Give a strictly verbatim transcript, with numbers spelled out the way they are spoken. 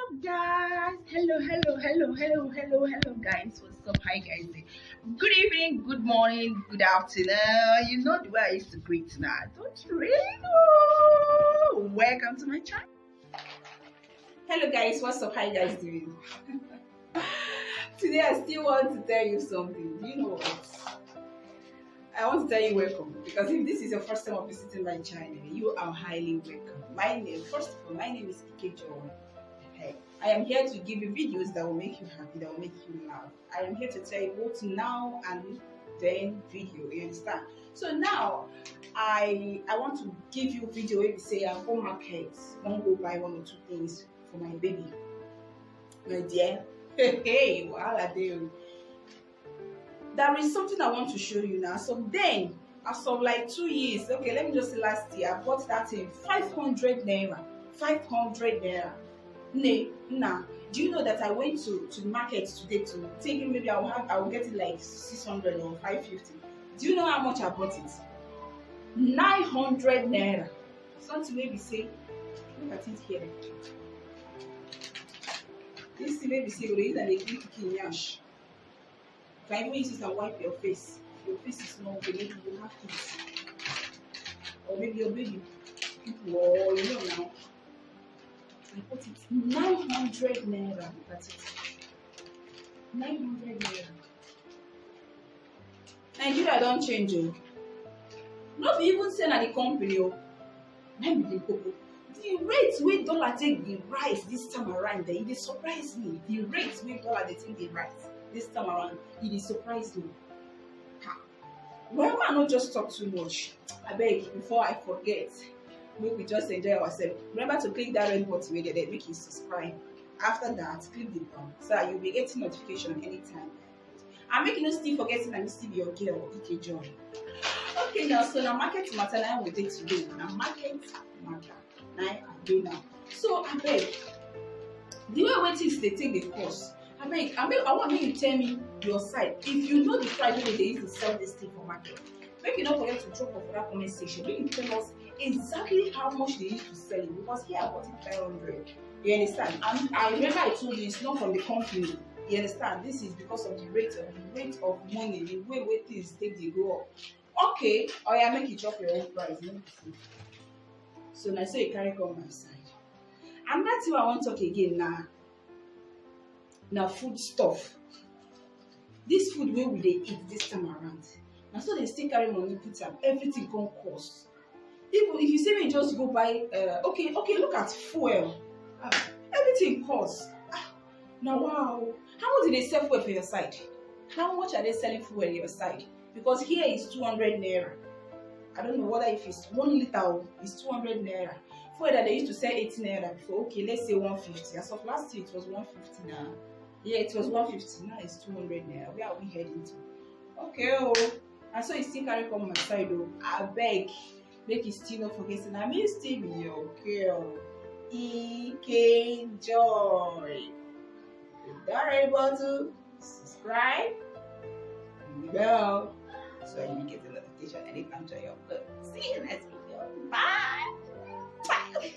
Guys, hello, hello, hello, hello, hello, hello, guys. What's up? Hi, guys. Good evening, good morning, good afternoon. You know the way I used to greet now. Don't you really know? Welcome to my channel. Hello, guys. What's up? How you guys doing? Today, I still want to tell you something. You know what? I want to tell you welcome, because if this is your first time of visiting my channel, you are highly welcome. My name, first of all, my name is Ikejo. Hey, I am here to give you videos that will make you happy, that will make you laugh. I am here to tell you both now and then video. You understand? So now, I I want to give you video where we say I go market, I wan go buy one or two things for my baby. My dear, hey, hey, wahala dey o. There is something I want to show you now. So then, as of like two years, okay, let me just say last year, I bought that thing, five hundred naira. Five hundred naira. Nay, nah. Do you know that I went to, to the market today to thinking maybe I will have, I will get it like six hundred or five fifty? Do you know how much I bought it? Nine hundred naira. Something wey be say, look at it here. This thing wey be say, you dey use am dey clean pikin yansh. You can even use it and wipe your face. Your face is not okay, maybe you have kids. Or maybe your baby, people, or you know now. I put it nine hundred naira. Look at it. Nine hundred naira. Nigeria don change o. No be even say na the company o. Na be the koko. The rate wey dollar take dey rise this time around, eh, e dey surprise me. The rate wey dollar dey take dey rise this time around, e dey surprise me. Ha. Well, I no just talk too much. Abeg, before I forget, make we just enjoy ourselves. Remember to click that red button wey dey there, make you subscribe. After that, click the bell so that you'll be getting notification anytime. And make you no still forget say na me still be your girl, Ike John. Okay, now, so na market matter na we dey today. Na market matter na I dey now. So abeg, the way wey things dey take dey cost, abeg, abeg, I want make you tell me your side. If you know the price wey they dey use to sell this thing for market, make you no forget to drop for that comment section. Make you tell us exactly how much they use to sell it, because here I bought it five hundred. You understand? And I remember I told you it's not from the company. You understand? This is because of the rate of, the rate of money, the way wey things take dey go up. Okay, oya, make you drop your own price. Make we see. So na so you carry come my side. Another thing I wan talk again na, na food stuff. This food wey we dey eat this time around, na so dem still carry money put am. Everything come cost. Even if you say me just go buy, uh, okay, okay, look at fuel. Ah, everything cost. Ah, na wow. How much do they sell fuel for your side? How much are they selling fuel on your side? Because here is two hundred naira. I don't know whether if it's one liter o, it's two hundred naira. Fuel that they used to sell eighty naira before, okay, let's say one fifty. As of last year, it was one fifty now. Yeah, it was one fifty. Now it's two hundred naira. Where are we heading to? Okay, oh. And so you still carry come my side, oh. Abeg, make you still no forget say na me still be your girl, Ike Joy. You don ready button, subscribe, ring the bell, so you get a notification anytime I upload. See you next video. Bye. Bye.